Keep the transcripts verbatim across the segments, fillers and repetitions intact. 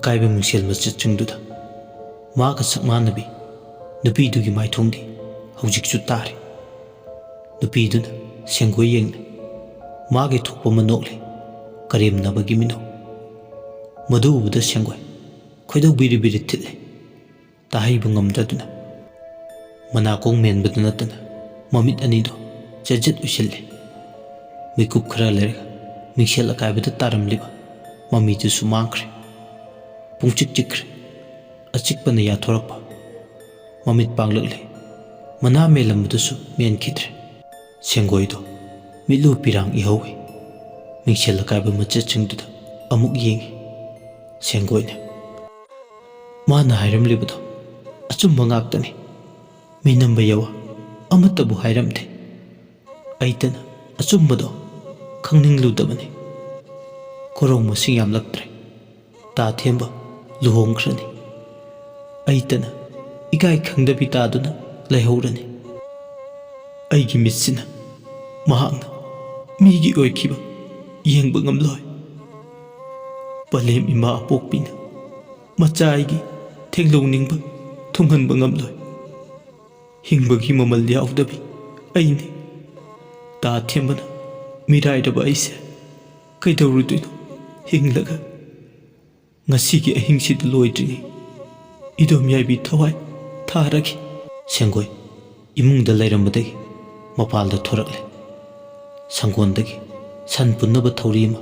ꯍꯥꯏꯕ ꯃꯤꯡꯁꯦꯜ ꯃꯆꯦꯠꯁꯤꯡꯗꯨꯗ ꯃꯥꯒ ꯁꯛ ꯃꯥꯟꯅꯕꯤ ꯅꯨꯄꯤꯗꯨꯒꯤ ꯃꯥꯏꯊꯣꯡꯗꯤ ꯍꯧꯖꯤꯛꯁꯨ ꯇꯥꯔꯤ꯫ ꯅꯨꯄꯤꯗꯨꯅ ꯁꯦꯡꯒꯣꯏ ꯌꯦꯡꯅ ꯃꯥꯒꯤ ꯊꯣꯛꯄ ꯑꯃ ꯅꯣꯛꯂꯤ, ꯀꯔꯦꯝꯅꯕꯒꯤ ꯃꯤꯅꯣꯛ꯫ ꯃꯗꯨ ꯎꯕꯗ ꯁꯦꯡꯒꯣꯏ ꯈꯣꯏꯗꯧ ꯕꯤꯔꯤ ꯕꯤꯔꯤ ꯊꯤꯠꯂꯤ꯫ ꯇꯥꯍꯩꯕ ꯉꯝꯗꯗꯨꯅ ꯃꯅꯥꯀꯣꯡ ꯃꯦꯟꯕꯗ ꯅꯠꯇꯅ ꯃꯃꯤꯠ ꯑꯅꯤꯗꯨ ꯆꯦꯠ ꯆꯦꯠ ꯎꯏꯁꯤꯜꯂꯦ꯫ ꯃꯤꯀꯨꯞ ꯈꯔ ꯂꯩꯔꯒ ꯃꯤꯡꯁꯦꯜ ꯑꯀꯥꯏꯕꯗ ꯇꯥꯔꯝꯂꯤꯕ ꯃꯃꯤꯗꯨꯁꯨ ꯃꯥꯡꯈ꯭ꯔꯦ꯫ ꯄꯨꯡꯆꯤꯛ ꯆꯤꯛꯈ꯭ꯔꯦ꯫ ꯑꯆꯤꯛꯄꯅ ꯌꯥꯊꯣꯔꯛꯄ꯫ ꯃꯃꯤꯠ ꯄꯥꯡꯂꯛꯂꯦ꯫ ꯃꯅꯥ ꯃꯦꯜꯂꯝꯕꯗꯨꯁꯨ ꯃꯦꯟꯈꯤꯗ꯭ꯔꯦ꯫ ꯁꯦꯡꯒꯣꯏꯗꯣ ꯃꯤꯠꯂꯨ ꯄꯤꯔꯥꯡ ꯏꯍꯧꯏ꯫ ꯃꯤꯡꯁꯦꯜ ꯑꯀꯥꯏꯕ ꯃꯆꯦꯠꯁꯤꯡꯗꯨꯗ ꯑꯃꯨꯛ ꯌꯦꯡꯏ꯫ ꯁꯦꯡꯒꯣꯏꯅ ꯃꯥꯅ ꯍꯥꯏꯔꯝꯂꯤꯕꯗꯣ ꯑꯆꯨꯝꯕ ꯉꯥꯛꯇꯅꯤ꯫ ꯃꯤꯅꯝꯕ ꯌꯥꯋꯥ ꯑꯃꯠꯇꯕꯨ ꯍꯥꯏꯔꯝꯗꯦ꯫ ꯑꯩꯇꯅ ꯑꯆꯨꯝꯕꯗꯣ ꯈꯪꯅꯤꯡꯂꯨꯗꯕꯅꯤ꯫ ꯈꯣꯔꯧ ꯃꯁꯤꯡ ꯌꯥꯝꯂꯛꯇ꯭ꯔꯦ꯫ ꯇꯥ ꯊꯦꯝꯕ ꯂꯨꯍꯣꯡꯈ꯭ꯔꯅꯤ꯫ ꯑꯩꯇꯅ ꯏꯀꯥꯏ ꯈꯪꯗꯕꯤ ꯇꯥꯗꯨꯅ ꯂꯩꯍꯧꯔꯅꯤ꯫ ꯑꯩꯒꯤ ꯃꯤꯠꯁꯤꯅ ꯃꯍꯥꯛꯅ ꯃꯤꯒꯤ ꯑꯣꯏꯈꯤꯕ ꯌꯦꯡꯕ ꯉꯝꯂꯣꯏ꯫ ꯄꯂꯦꯝ ꯏꯃꯥ ꯑꯄꯣꯛꯄꯤꯅ ꯃꯆꯥ ꯑꯩꯒꯤ ꯊꯦꯡꯂꯧꯅꯤꯡꯕ ꯊꯨꯡꯍꯟꯕ ꯉꯝꯂꯣꯏ꯫ ꯍꯤꯡꯕꯒꯤ ꯃꯃꯜ ꯌꯥꯎꯗꯕꯤ ꯑꯩꯅꯤ꯫ ꯇꯥ ꯊꯦꯝꯕꯅ ꯃꯤꯔꯥꯏꯔꯕ ꯑꯩꯁꯦ ꯀꯩꯗꯧꯔꯨꯗꯣꯏꯅꯣ ꯍꯤꯡꯂꯒ? ꯉꯁꯤꯒꯤ ꯑꯍꯤꯡꯁꯤꯗ ꯂꯣꯏꯗ꯭ꯔꯤꯉꯩ ꯏꯗꯣꯝ ꯌꯥꯏꯕꯤ ꯊꯋꯥꯏ ꯊꯥꯔꯒꯦ꯫ ꯁꯦꯡꯒꯣꯏ ꯏꯃꯨꯡꯗ ꯂꯩꯔꯝꯕꯗꯒꯤ ꯃꯄꯥꯜꯗ ꯊꯣꯔꯛꯂꯦ꯫ ꯁꯪꯒꯣꯟꯗꯒꯤ ꯁꯟ ꯄꯨꯟꯅꯕ ꯊꯧꯔꯤ ꯑꯃ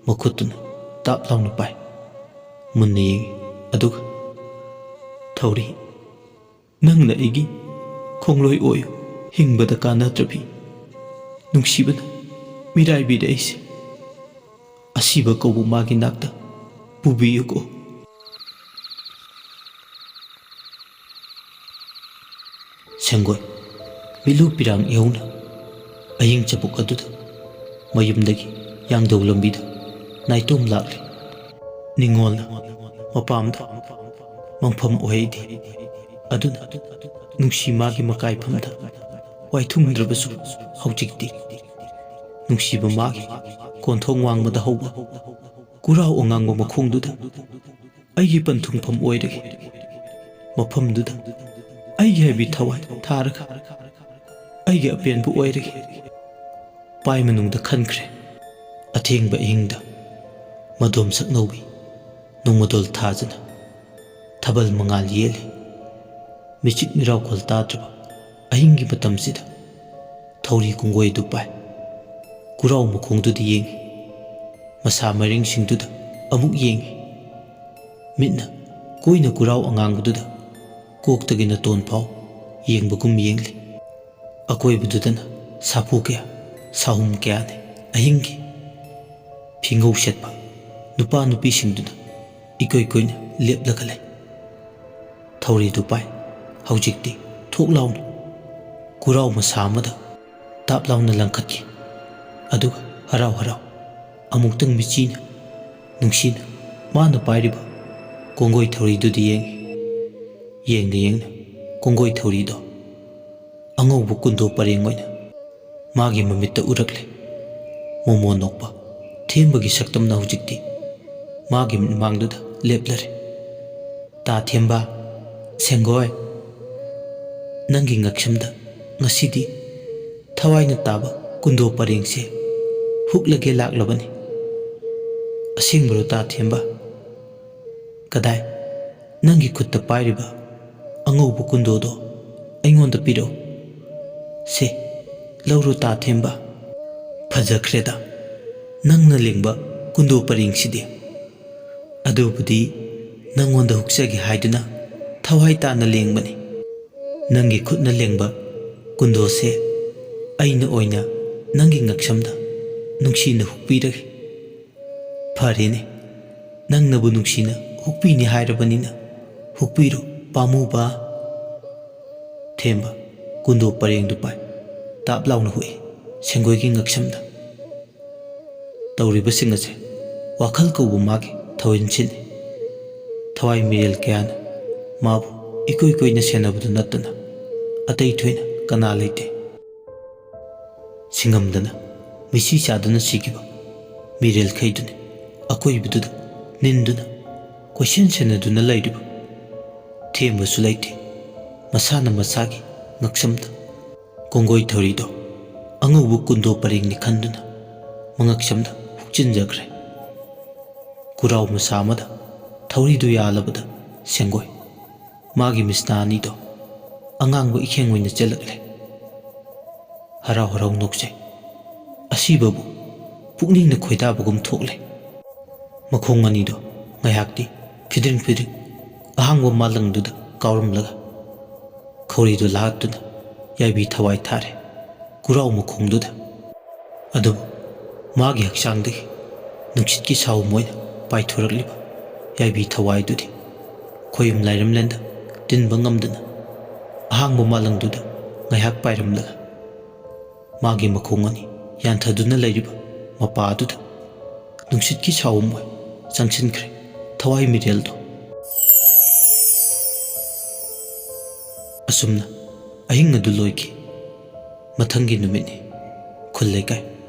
ꯃꯈꯨꯠꯇꯨꯅ ꯇꯥꯞ ꯂꯥꯎꯅ ꯄꯥꯏ꯫ ꯃꯨꯟꯅ ꯌꯦꯡꯏ꯫ ꯑꯗꯨꯒ, "ꯊꯧꯔꯤ, ꯅꯪꯅ ꯑꯩꯒꯤ ꯈꯣꯡꯂꯣꯏ ꯑꯣꯏꯌꯨ, ꯍꯤꯡꯕꯗ ꯀꯥꯟꯅꯗ꯭ꯔꯕꯤ ꯅꯨꯡꯁꯤꯕꯅ ꯃꯤꯔꯥꯏꯕꯤꯔꯦ ꯑꯩꯁꯦ꯫ ꯑꯁꯤꯕ ꯀꯧꯕ ꯃꯥꯒꯤ ꯅꯥꯛꯇ ꯄꯨꯕꯤꯌꯨꯀꯣ꯫" ꯁꯦꯡꯒꯣꯏ ꯃꯤꯠꯂꯨ ꯄꯤꯔꯥꯡ ꯏꯍꯧꯅ ꯑꯍꯤꯡ ꯆꯕꯨꯛ ꯑꯗꯨꯗ ꯃꯌꯨꯝꯗꯒꯤ ꯌꯥꯡꯗꯧ ꯂꯝꯕꯤꯗ ꯅꯥꯏꯇꯣꯝ ꯂꯥꯛꯂꯤ꯫ ꯅꯤꯡꯉꯣꯜꯅ ꯃꯄꯥꯝꯗ ꯃꯪꯐꯝ ꯑꯣꯏꯍꯩꯗꯦ꯫ ꯑꯗꯨꯅ ꯅꯨꯡꯁꯤ ꯃꯥꯒꯤ ꯃꯀꯥꯏꯐꯝꯗ ꯋꯥꯏꯊꯨꯡꯗ꯭ꯔꯕꯁꯨ ꯍꯧꯖꯤꯛꯇꯤ ꯅꯨꯡꯁꯤꯕ ꯃꯥꯒꯤ ꯀꯣꯟꯊꯣꯡ ꯋꯥꯡꯃꯗ ꯍꯧꯕ ꯀꯨꯔꯥꯎ ꯑꯉꯥꯡꯕ ꯃꯈꯣꯡꯗꯨꯗ ꯑꯩꯒꯤ ꯄꯟꯊꯨꯡꯐꯝ ꯑꯣꯏꯔꯒꯦ꯫ ꯃꯐꯝꯗꯨꯗ ꯑꯩꯒꯤ ꯍꯥꯏꯕꯤ ꯊꯋꯥꯏ ꯊꯥꯔꯒ ꯑꯩꯒꯤ ꯑꯄꯦꯟꯕ ꯑꯣꯏꯔꯒꯦ꯫ ꯄꯥꯏ ꯃꯅꯨꯡꯗ ꯈꯟꯈ꯭ꯔꯦ꯫ ꯑꯊꯦꯡꯕ ꯑꯍꯤꯡꯗ ꯃꯗꯣꯝ ꯁꯛꯅꯧꯕꯤ ꯅꯣꯡꯃꯗꯣꯜ ꯊꯥꯖꯅ ꯊꯥꯕꯜ ꯃꯉꯥꯜ ꯌꯦꯜꯂꯤ꯫ ꯃꯤꯆꯤꯛ ꯃꯤꯔꯥꯎꯈꯣꯜ ꯇꯥꯗ꯭ꯔꯕ ꯑꯍꯤꯡꯒꯤ ꯃꯇꯝꯁꯤꯗ ꯊꯧꯔꯤ ꯀꯣꯡꯒꯣꯏ ꯑꯗꯨ ꯄꯥꯏ꯫ ꯀꯨꯔꯥꯎ ꯃꯈꯣꯡꯗꯨꯗ ꯌꯦꯡꯉꯤ꯫ ꯃꯁꯥ ꯃꯔꯦꯡꯁꯤꯡꯗꯨꯗ ꯑꯃꯨꯛ ꯌꯦꯡꯉꯤ꯫ ꯃꯤꯠꯅ ꯀꯣꯏꯅ ꯀꯨꯔꯥꯎ ꯑꯉꯥꯡꯕꯗꯨꯗ ꯀꯣꯛꯇꯒꯤ ꯅꯇꯣꯟ ꯐꯥꯎ ꯌꯦꯡꯕꯒꯨꯝ ꯌꯦꯡꯂꯤ꯫ ꯑꯀꯣꯏꯕꯗꯨꯗꯅ ꯁꯥꯐꯨ ꯀꯌꯥ, ꯁꯥꯍꯨꯝ ꯀꯌꯥꯅꯤ꯫ ꯑꯍꯤꯡꯒꯤ ꯐꯤꯉꯧ ꯁꯦꯠꯄ ꯅꯨꯄꯥ ꯅꯨꯄꯤꯁꯤꯡꯗꯨꯅ ꯏꯀꯣꯏ ꯀꯣꯏꯅ ꯂꯦꯞꯂꯒ ꯂꯩ꯫ ꯊꯧꯔꯤꯗꯨ ꯄꯥꯏ꯫ ꯍꯧꯖꯤꯛꯇꯤ ꯊꯣꯛ ꯂꯥꯎꯅ ꯀꯨꯔꯥꯎ ꯃꯁꯥ ꯑꯃꯗ ꯇꯥꯞ ꯂꯥꯎꯅ ꯂꯪꯈꯠꯈꯤ꯫ ꯑꯗꯨꯒ ꯍꯔꯥꯎ ꯍꯔꯥꯎ ꯑꯃꯨꯛꯇꯪ ꯃꯤꯆꯤꯅ ꯅꯨꯡꯁꯤꯅ ꯃꯥꯅ ꯄꯥꯏꯔꯤꯕ ꯀꯣꯡꯒꯣꯏ ꯊꯧꯔꯤꯗꯨꯗꯤ ꯌꯦꯡꯉꯤ꯫ ꯌꯦꯡꯅ ꯌꯦꯡꯅ ꯀꯣꯡꯒꯣꯏ ꯊꯧꯔꯤꯗꯣ ꯑꯉꯧꯕ ꯀꯨꯟꯗꯣ ꯄꯔꯦꯡ ꯑꯣꯏꯅ ꯃꯥꯒꯤ ꯃꯃꯤꯠꯇ ꯎꯔꯛꯂꯦ꯫ ꯃꯣꯃꯣ ꯅꯣꯛꯄ ꯊꯦꯝꯕꯒꯤ ꯁꯛꯇꯝꯅ ꯍꯧꯖꯤꯛꯇꯤ ꯃꯥꯒꯤ ꯃꯤꯠꯃꯥꯡꯗꯨꯗ ꯂꯦꯞꯂꯔꯦ꯫ "ꯇꯥ ꯊꯦꯝꯕ, ꯁꯦꯡꯒꯣꯏ, ꯅꯪꯒꯤ ꯉꯛꯁꯝꯗ ꯉꯁꯤꯗꯤ ꯊꯋꯥꯏꯅ ꯇꯥꯕ ꯀꯨꯟꯗꯣ ꯄꯔꯦꯡꯁꯦ ꯍꯨꯛꯂꯒꯦ ꯂꯥꯛꯂꯕꯅꯤ꯫ ꯑꯁꯦꯡꯕꯔꯣ, ꯇꯥ ꯊꯦꯝꯕ? ꯀꯗꯥꯏ, ꯅꯪꯒꯤ ꯈꯨꯠꯇ ꯄꯥꯏꯔꯤꯕ ꯑꯉꯧꯕ ꯀꯨꯟꯗꯣꯗꯣ ꯑꯩꯉꯣꯟꯗ ꯄꯤꯔꯛꯎ꯫ ꯁꯦ, ꯂꯧꯔꯣ, ꯇꯥ ꯊꯦꯝꯕ꯫ ꯐꯖꯈ꯭ꯔꯦꯗ, ꯅꯪꯅ ꯂꯦꯡꯕ ꯀꯨꯟꯗꯣ ꯄꯔꯦꯡꯁꯤꯗꯤ꯫ ꯑꯗꯨꯕꯨꯗꯤ ꯅꯪꯉꯣꯟꯗ ꯍꯨꯛꯆꯒꯦ ꯍꯥꯏꯗꯨꯅ ꯊꯋꯥꯏ ꯇꯥꯅ ꯂꯦꯡꯕꯅꯤ꯫ ꯅꯪꯒꯤ ꯈꯨꯠꯅ ꯂꯦꯡꯕ ꯀꯨꯟꯗꯣꯁꯦ ꯑꯩꯅ ꯑꯣꯏꯅ ꯅꯪꯒꯤ ꯉꯛꯁꯝꯗ ꯅꯨꯡꯁꯤꯅ ꯍꯨꯛꯄꯤꯔꯒꯦ꯫" "ꯐꯔꯦꯅꯦ, ꯅꯪꯅꯕꯨ ꯅꯨꯡꯁꯤꯅ ꯍꯨꯛꯄꯤꯅꯤ ꯍꯥꯏꯔꯕꯅꯤꯅ ꯍꯨꯛꯄꯤꯔꯣ, ꯄꯥꯝꯃꯨꯕ꯫" ꯊꯦꯝꯕ ꯀꯨꯟꯗꯣ ꯄꯔꯦꯡꯗꯨ ꯄꯥꯏ ꯇꯥꯞ ꯂꯥꯎꯅ ꯍꯨꯛꯏ ꯁꯦꯡꯒꯣꯏꯒꯤ ꯉꯛꯁꯝꯗ꯫ ꯇꯧꯔꯤꯕꯁꯤꯡ ꯑꯁꯦ ꯋꯥꯈꯜ ꯀꯧꯕ ꯃꯥꯒꯤ ꯊꯧꯔꯤꯟꯁꯤꯅꯤ꯫ ꯊꯋꯥꯏ ꯃꯤꯔꯦꯜ ꯀꯌꯥꯅ ꯃꯥꯕꯨ ꯏꯀꯨꯏ ꯀꯨꯏꯅ ꯁꯦꯟꯅꯕꯗꯨ ꯅꯠꯇꯅ ꯑꯇꯩ ꯊꯣꯏꯅ ꯀꯅꯥ ꯂꯩꯇꯦ꯫ ꯁꯤꯡꯉꯝꯗꯅ ꯃꯤꯁꯤ ꯆꯥꯗꯨꯅ ꯁꯤꯈꯤꯕ ꯃꯤꯔꯦꯜꯈꯩꯗꯨꯅꯤ ꯑꯀꯣꯏꯕꯗꯨꯗ ꯅꯤꯟꯗꯨꯅ ꯀꯣꯏꯁꯦꯟ ꯁꯦꯟꯅꯗꯨꯅ ꯂꯩꯔꯤꯕ꯫ ꯊꯦꯝꯕꯁꯨ ꯂꯩꯇꯦ ꯃꯁꯥꯅ ꯃꯁꯥꯒꯤ ꯉꯛꯁꯝꯗ꯫ ꯀꯣꯡꯒꯣꯏ ꯊꯧꯔꯤꯗꯣ ꯑꯉꯧꯕ ꯀꯨꯟꯗꯣ ꯄꯔꯦꯡꯅꯤ ꯈꯟꯗꯨꯅ ꯃꯉꯛꯁꯝꯗ ꯍꯨꯛꯆꯤꯟꯖꯈ꯭ꯔꯦ꯫ ꯀꯨꯔꯥꯎ ꯃꯁꯥ ꯑꯃꯗ ꯊꯧꯔꯤꯗꯨ ꯌꯥꯜꯂꯕꯗ ꯁꯦꯡꯒꯣꯏ ꯃꯥꯒꯤ ꯃꯤꯁꯅꯥ ꯑꯅꯤꯗꯣ ꯑꯉꯥꯡꯕ ꯏꯈꯦꯡ ꯑꯣꯏꯅ ꯆꯦꯜꯂꯛꯂꯦ꯫ ꯍꯔꯥꯎ ꯍꯔꯥꯎ ꯅꯣꯛꯆꯩ꯫ ꯑꯁꯤꯕꯕꯨ ꯄꯨꯛꯅꯤꯡꯅ ꯈꯣꯏꯗꯥꯕꯒꯨꯝ ꯊꯣꯛꯂꯦ꯫ ꯃꯈꯣꯡ ꯑꯅꯤꯗꯣ ꯉꯥꯏꯍꯥꯛꯇꯤ ꯐꯤꯗ꯭ꯔꯤꯡ ꯐꯤꯗ꯭ꯔꯤꯡ ꯑꯍꯥꯡꯕ ꯃꯥꯂꯪꯗꯨꯗ ꯀꯥꯎꯔꯝꯂꯒ ꯈꯧꯔꯤꯗꯨ ꯂꯥꯛꯇꯨꯅ ꯌꯥꯏꯕꯤ ꯊꯋꯥꯏ ꯊꯥꯔꯦ ꯀꯨꯔꯥꯎ ꯃꯈꯣꯡꯗꯨꯗ꯫ ꯑꯗꯨꯕꯨ ꯃꯥꯒꯤ ꯍꯛꯆꯥꯡꯗꯒꯤ ꯅꯨꯡꯁꯤꯠꯀꯤ ꯁꯥꯎꯝ ꯑꯣꯏꯅ ꯄꯥꯏꯊꯣꯔꯛꯂꯤꯕ ꯌꯥꯏꯕꯤ ꯊꯋꯥꯏꯗꯨꯗꯤ ꯈꯣꯌꯨꯝ ꯂꯥꯏꯔꯝꯂꯦꯟꯗ ꯇꯤꯟꯕ ꯉꯝꯗꯅ ꯑꯍꯥꯡꯕ ꯃꯥꯂꯪꯗꯨꯗ ꯉꯥꯏꯍꯥꯛ ꯄꯥꯏꯔꯝꯂꯒ ꯃꯥꯒꯤ ꯃꯈꯣꯡ ꯑꯅꯤ ꯌꯥꯟꯊꯗꯨꯅ ꯂꯩꯔꯤꯕ ꯃꯄꯥ ꯑꯗꯨꯗ ꯅꯨꯡꯁꯤꯠꯀꯤ ꯁꯥꯎꯝ ꯑꯣꯏ ꯆꯪꯁꯤꯟꯈ꯭ꯔꯦ ꯊꯋꯥꯏ ꯃꯤꯔꯦꯜꯗꯣ꯫ ꯑꯁꯨꯝꯅ ꯑꯍꯤꯡ ꯑꯗꯨ ꯂꯣꯏꯈꯤ꯫ ꯃꯊꯪꯒꯤ ꯅꯨꯃꯤꯠꯅꯤ꯫ ꯈꯨꯜ ꯂꯩꯀꯥꯏ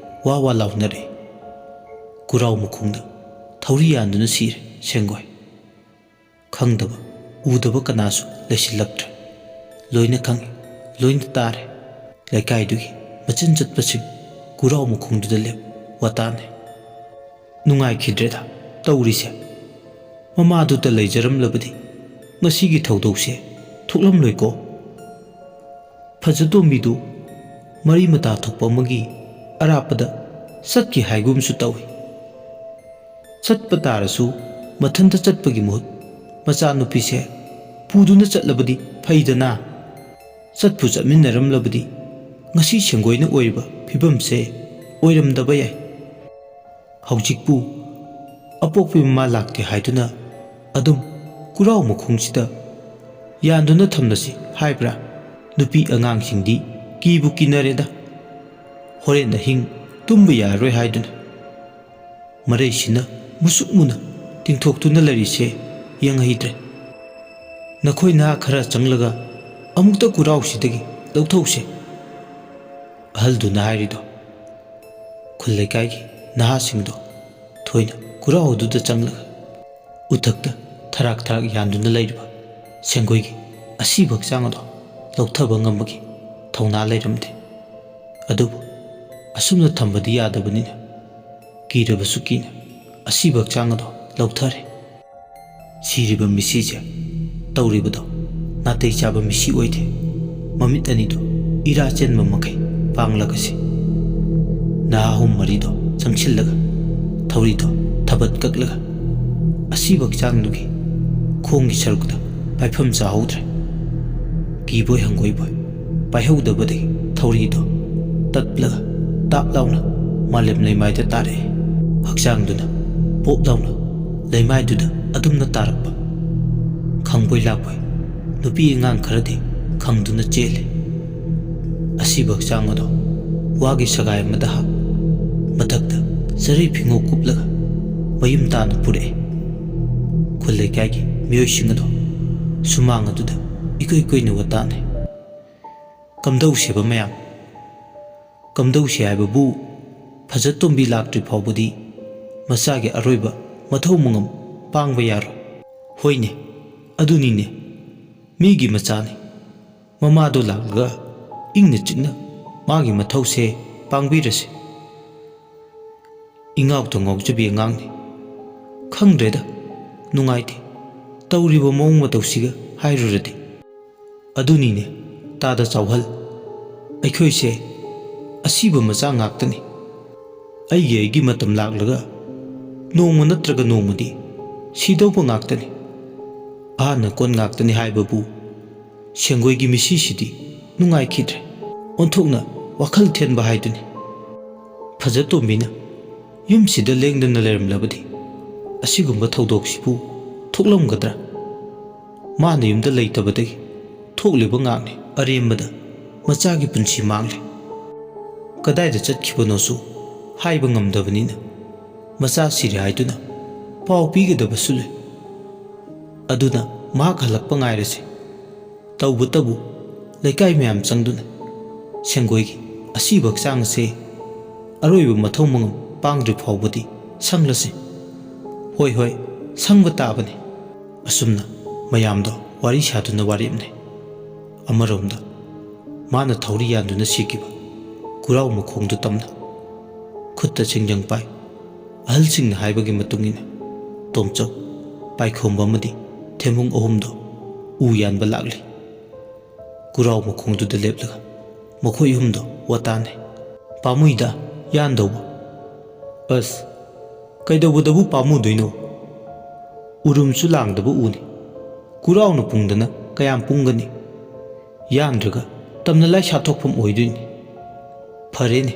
ꯋꯥ ꯋꯥ ꯂꯥꯎꯅꯔꯛꯏ꯫ ꯀꯨꯔꯥꯎ ꯃꯈꯣꯡꯗ ꯊꯧꯔꯤ ꯌꯥꯟꯗꯨꯅ ꯁꯤꯔꯦ ꯁꯦꯡꯒꯣꯏ꯫ ꯈꯪꯗꯕ ꯎꯗꯕ ꯀꯅꯥꯁꯨ ꯂꯩꯁꯤꯜꯂꯛꯇ꯭ꯔꯦ꯫ ꯂꯣꯏꯅ ꯈꯪꯉꯤ, ꯂꯣꯏꯅ ꯇꯥꯔꯦ꯫ ꯂꯩꯀꯥꯏꯗꯨꯒꯤ ꯃꯆꯤꯟ ꯆꯠꯄꯁꯤꯡ ꯀꯨꯔꯥꯎ ꯃꯈꯣꯡꯗꯨꯗ ꯂꯦꯞ ꯋꯥꯇꯥꯅꯩ꯫ ꯅꯨꯡꯉꯥꯏꯈꯤꯗ꯭ꯔꯦꯗ ꯇꯧꯔꯤꯁꯦ꯫ ꯃꯃꯥꯗꯨꯗ ꯂꯩꯖꯔꯝꯂꯕꯗꯤ ꯉꯁꯤꯒꯤ ꯊꯧꯗꯣꯛꯁꯦ ꯊꯣꯛꯂꯝꯂꯣꯏꯀꯣ꯫ ꯐꯖꯇꯣꯝꯕꯤꯗꯨ ꯃꯔꯤ ꯃꯇꯥ ꯊꯣꯛꯄ ꯑꯃꯒꯤ ꯑꯔꯥꯞꯄꯗ ꯆꯠꯈꯤ ꯍꯥꯏꯒꯨꯝꯁꯨ ꯇꯧꯏ꯫ ꯆꯠꯄ ꯇꯥꯔꯁꯨ ꯃꯊꯟꯇ ꯆꯠꯄꯒꯤ ꯃꯍꯨꯠ ꯃꯆꯥꯅꯨꯄꯤꯁꯦ ꯄꯨꯗꯨꯅ ꯆꯠꯂꯕꯗꯤ ꯐꯩꯗꯅ꯫ ꯆꯠꯄꯨ ꯆꯠꯃꯤꯟꯅꯔꯝꯂꯕꯗꯤ ꯉꯁꯤ ꯁꯦꯡꯒꯣꯏꯅ ꯑꯣꯏꯔꯤꯕ ꯐꯤꯕꯝꯁꯦ ꯑꯣꯏꯔꯝꯗꯕ ꯌꯥꯏ꯫ ꯍꯧꯖꯤꯛꯄꯨ ꯑꯄꯣꯛꯄꯤ ꯃꯃꯥ ꯂꯥꯛꯇꯦ ꯍꯥꯏꯗꯨꯅ ꯑꯗꯨꯝ ꯀꯨꯔꯥꯎ ꯃꯈꯣꯡꯁꯤꯗ ꯌꯥꯟꯗꯨꯅ ꯊꯝꯂꯁꯤ ꯍꯥꯏꯕ꯭ꯔꯥ? ꯅꯨꯄꯤ ꯑꯉꯥꯡꯁꯤꯡꯗꯤ ꯀꯤꯕꯨ ꯀꯤꯅꯔꯦꯗ꯫ ꯍꯣꯔꯦꯟ ꯑꯍꯤꯡ ꯇꯨꯝꯕ ꯌꯥꯔꯔꯣꯏ ꯍꯥꯏꯗꯨꯅ꯫ ꯃꯔꯩꯁꯤꯅ ꯃꯨꯁꯨꯛ ꯃꯨꯅ ꯇꯤꯡꯊꯣꯛꯇꯨꯅ ꯂꯩꯔꯤꯁꯦ ꯌꯦꯡꯍꯩꯗ꯭ꯔꯦ꯫ ꯅꯈꯣꯏ ꯅꯍꯥ ꯈꯔ ꯆꯪꯂꯒ ꯑꯃꯨꯛꯇ ꯀꯨꯔꯥꯎꯁꯤꯗꯒꯤ ꯂꯧꯊꯣꯛꯁꯦ꯫ ꯑꯍꯜꯗꯨꯅ ꯍꯥꯏꯔꯤꯗꯣ꯫ ꯈꯨꯜ ꯂꯩꯀꯥꯏꯒꯤ ꯅꯍꯥꯁꯤꯡꯗꯣ ꯊꯣꯏꯅ ꯀꯨꯔꯥꯎ ꯑꯗꯨꯗ ꯆꯪꯂꯒ ꯎꯊꯛꯇ ꯊꯔꯥꯛ ꯊꯔꯥꯛ ꯌꯥꯟꯗꯨꯅ ꯂꯩꯔꯤꯕ ꯁꯦꯡꯒꯣꯏꯒꯤ ꯑꯁꯤꯕ ꯍꯛꯆꯥꯡ ꯑꯗꯣ ꯂꯧꯊꯕ ꯉꯝꯕꯒꯤ ꯊꯧꯅꯥ ꯂꯩꯔꯝꯗꯦ꯫ ꯑꯗꯨꯕꯨ ꯑꯁꯨꯝꯅ ꯊꯝꯕꯗꯤ ꯌꯥꯗꯕꯅꯤꯅ ꯀꯤꯔꯕꯁꯨ ꯀꯤꯅ ꯑꯁꯤꯕ ꯍꯛꯆꯥꯡ ꯑꯗꯣ ꯂꯧꯊꯔꯦ꯫ ꯁꯤꯔꯤꯕ ꯃꯤꯁꯤꯁꯦ ꯇꯧꯔꯤꯕꯗꯣ ꯅꯥꯇꯩ ꯆꯥꯕ ꯃꯤꯁꯤ ꯑꯣꯏꯗꯦ꯫ ꯃꯃꯤꯠ ꯑꯅꯤꯗꯣ ꯏꯔꯥ ꯆꯦꯟꯕ ꯃꯈꯩ ꯄꯥꯡꯂꯒꯁꯤ ꯅꯍꯥ ꯑꯍꯨꯝ ꯃꯔꯤꯗꯣ ꯆꯪꯁꯤꯜꯂꯒ ꯊꯧꯔꯤꯗꯣ ꯊꯕꯠ ꯀꯛꯂꯒ ꯑꯁꯤꯕ ꯍꯛꯆꯥꯡꯗꯨꯒꯤ ꯈꯣꯡꯒꯤ ꯁꯔꯨꯛꯇ ꯄꯥꯏꯐꯝ ꯆꯥꯍꯧꯗ꯭ꯔꯦ꯫ ꯀꯤꯕꯣꯏ ꯍꯪꯒꯣꯏꯕꯣꯏ ꯄꯥꯏꯍꯧꯗꯕꯗꯒꯤ ꯊꯧꯔꯤꯗꯣ ꯇꯠꯂꯒ ꯇꯥꯞ ꯂꯥꯎꯅ ꯃꯥꯂꯦꯝ ꯂꯩꯃꯥꯏꯗ ꯇꯥꯔꯛꯑꯦ꯫ ꯍꯛꯆꯥꯡꯗꯨꯅ ꯄꯣꯞ ꯂꯥꯎꯅ ꯂꯩꯃꯥꯏꯗꯨꯗ ꯑꯗꯨꯝꯅ ꯇꯥꯔꯛꯄ꯫ ꯈꯪꯕꯣꯏ ꯂꯥꯛꯄꯣꯏ ꯅꯨꯄꯤ ꯑꯉꯥꯡ ꯈꯔꯗꯤ ꯈꯪꯗꯨꯅ ꯆꯦꯜꯂꯦ꯫ ꯑꯁꯤꯕ ꯍꯛꯆꯥꯡ ꯑꯗꯣ ꯋꯥꯒꯤ ꯁꯒꯥꯏ ꯑꯃꯗ ꯍꯥꯞ, ꯃꯊꯛꯇ ꯆꯔꯩ ꯐꯤꯉꯧ ꯀꯨꯞꯂꯒ ꯃꯌꯨꯝ ꯇꯥꯅ ꯄꯨꯔꯛꯑꯦ꯫ ꯈꯨꯜ ꯂꯩꯀꯥꯏꯒꯤ ꯃꯤꯑꯣꯏꯁꯤꯡ ꯑꯗꯣ ꯁꯨꯃꯥꯡ ꯑꯗꯨꯗ ꯏꯀꯨꯏ ꯀꯨꯏꯅ ꯋꯥ ꯇꯥꯅꯩ꯫ ꯀꯝꯗꯧꯁꯦꯕ ꯃꯌꯥꯝ? ꯀꯝꯗꯧꯁꯦ ꯍꯥꯏꯕꯕꯨ ꯐꯖꯇꯣꯝꯕꯤ ꯂꯥꯛꯇ꯭ꯔꯤ ꯐꯥꯎꯕꯗꯤ ꯃꯆꯥꯒꯤ ꯑꯔꯣꯏꯕ ꯃꯊꯧ ꯃꯉꯝ ꯄꯥꯡꯕ ꯌꯥꯔꯣꯏ꯫ ꯍꯣꯏꯅꯦ, ꯑꯗꯨꯅꯤꯅꯦ, ꯃꯤꯒꯤ ꯃꯆꯥꯅꯤ꯫ ꯃꯃꯥꯗꯣ ꯂꯥꯛꯂꯒ ꯏꯪꯅ ꯆꯤꯛꯅ ꯃꯥꯒꯤ ꯃꯊꯧꯁꯦ ꯄꯥꯡꯕꯤꯔꯁꯦ꯫ ꯏꯉꯥꯎꯇ ꯉꯥꯎꯖꯕꯤ ꯑꯉꯥꯡꯅꯤ꯫ ꯈꯪꯗ꯭ꯔꯦꯗ, ꯅꯨꯡꯉꯥꯏꯇꯦ꯫ ꯇꯧꯔꯤꯕ ꯃꯑꯣꯡ ꯃꯇꯧꯁꯤꯒ ꯍꯥꯏꯔꯨꯔꯗꯤ꯫ ꯑꯗꯨꯅꯤꯅꯦ, ꯇꯥꯗ ꯆꯥꯎꯍꯜ꯫ ꯑꯩꯈꯣꯏꯁꯦ ꯑꯁꯤꯕ ꯃꯆꯥ ꯉꯥꯛꯇꯅꯤ꯫ ꯑꯩꯒꯤ ꯑꯩꯒꯤ ꯃꯇꯝ ꯂꯥꯛꯂꯒ ꯅꯣꯡꯃ ꯅꯠꯇ꯭ꯔꯒ ꯅꯣꯡꯃꯗꯤ ꯁꯤꯗꯧꯕ ꯉꯥꯛꯇꯅꯤ꯫ ꯑꯍꯥꯟꯅ ꯀꯣꯟ ꯉꯥꯛꯇꯅꯤ ꯍꯥꯏꯕꯕꯨ ꯁꯦꯡꯒꯣꯏꯒꯤ ꯃꯤꯁꯤꯁꯤꯗꯤ ꯅꯨꯡꯉꯥꯏꯈꯤꯗ꯭ꯔꯦ꯫ ꯑꯣꯟꯊꯣꯛꯅ ꯋꯥꯈꯜ ꯊꯦꯟꯕ ꯍꯥꯏꯗꯨꯅꯤ꯫ ꯐꯖꯇꯣꯝꯕꯤꯅ ꯌꯨꯝꯁꯤꯗ ꯂꯦꯡꯗꯅ ꯂꯩꯔꯝꯂꯕꯗꯤ ꯑꯁꯤꯒꯨꯝꯕ ꯊꯧꯗꯣꯛꯁꯤꯕꯨ ꯊꯣꯛꯂꯝꯒꯗ꯭ꯔꯥ? ꯃꯥꯅ ꯌꯨꯝꯗ ꯂꯩꯇꯕꯗꯒꯤ ꯊꯣꯛꯂꯤꯕ ꯉꯥꯛꯅꯤ꯫ ꯑꯔꯦꯝꯕꯗ ꯃꯆꯥꯒꯤ ꯄꯨꯟꯁꯤ ꯃꯥꯡꯂꯦ꯫ ꯀꯗꯥꯏꯗ ꯆꯠꯈꯤꯕꯅꯣꯁꯨ ꯍꯥꯏꯕ ꯉꯝꯗꯕꯅꯤꯅ ꯃꯆꯥ ꯁꯤꯔꯦ ꯍꯥꯏꯗꯨꯅ ꯄꯥꯎ ꯄꯤꯒꯗꯕꯁꯨ ꯂꯩ꯫ ꯑꯗꯨꯅ ꯃꯍꯥꯛ ꯍꯜꯂꯛꯄ ꯉꯥꯏꯔꯁꯤ꯫ ꯇꯧꯕꯇꯕꯨ ꯂꯩꯀꯥꯏ ꯃꯌꯥꯝ ꯆꯪꯗꯨꯅ ꯁꯦꯡꯒꯣꯏꯒꯤ ꯑꯁꯤꯕ ꯍꯛꯆꯥꯡ ꯑꯁꯦ ꯑꯔꯣꯏꯕ ꯃꯊꯧ ꯃꯉꯝ ꯄꯥꯡꯗ꯭ꯔꯤ ꯐꯥꯎꯕꯗꯤ ꯁꯪꯂꯁꯤ꯫ ꯍꯣꯏ, ꯍꯣꯏ, ꯁꯪꯕ ꯇꯥꯕꯅꯤ꯫ ꯑꯁꯨꯝꯅ ꯃꯌꯥꯝꯗꯣ ꯋꯥꯔꯤ ꯁꯥꯗꯨꯅ ꯋꯥꯔꯦꯞꯅꯩ꯫ ꯑꯃꯔꯣꯝꯗ ꯃꯥꯅ ꯊꯧꯔꯤ ꯌꯥꯟꯗꯨꯅ ꯁꯤꯈꯤꯕ ꯀꯨꯔꯥꯎ ꯃꯈꯣꯡꯗꯨ ꯇꯝꯅ ꯈꯨꯠꯇ ꯆꯤꯡꯖꯪ ꯄꯥꯏ꯫ ꯑꯍꯜꯁꯤꯡꯅ ꯍꯥꯏꯕꯒꯤ ꯃꯇꯨꯡ ꯏꯟꯅ ꯇꯣꯝꯆꯧ, ꯄꯥꯏꯈꯣꯝꯕ ꯑꯃꯗꯤ ꯊꯦꯝꯕꯨꯡ ꯑꯍꯨꯝꯗꯣ ꯎ ꯌꯥꯟꯕ ꯂꯥꯛꯂꯤ꯫ ꯀꯨꯔꯥꯎ ꯃꯈꯣꯡꯗꯨꯗ ꯂꯦꯞꯂꯒ ꯃꯈꯣꯏ ꯑꯍꯨꯝꯗꯣ ꯋꯥ ꯇꯥꯅꯩ꯫ "ꯄꯥꯝꯃꯨꯏꯗ ꯌꯥꯟꯗꯧꯕ꯫ ꯑꯁ, ꯀꯩꯗꯧꯕꯗꯕꯨ ꯄꯥꯝꯃꯨꯗꯣꯏꯅꯣ? ꯎꯔꯨꯝꯁꯨ ꯂꯥꯡꯗꯕ ꯎꯅꯤ꯫ ꯀꯨꯔꯥꯎꯅ ꯄꯨꯡꯗꯅ ꯀꯌꯥꯝ ꯄꯨꯡꯒꯅꯤ? ꯌꯥꯟꯗ꯭ꯔꯒ ꯇꯝꯅ ꯂꯥꯏ ꯁꯥꯊꯣꯛꯐꯝ ꯑꯣꯏꯗꯣꯏꯅꯤ꯫ ꯐꯔꯦꯅꯦ,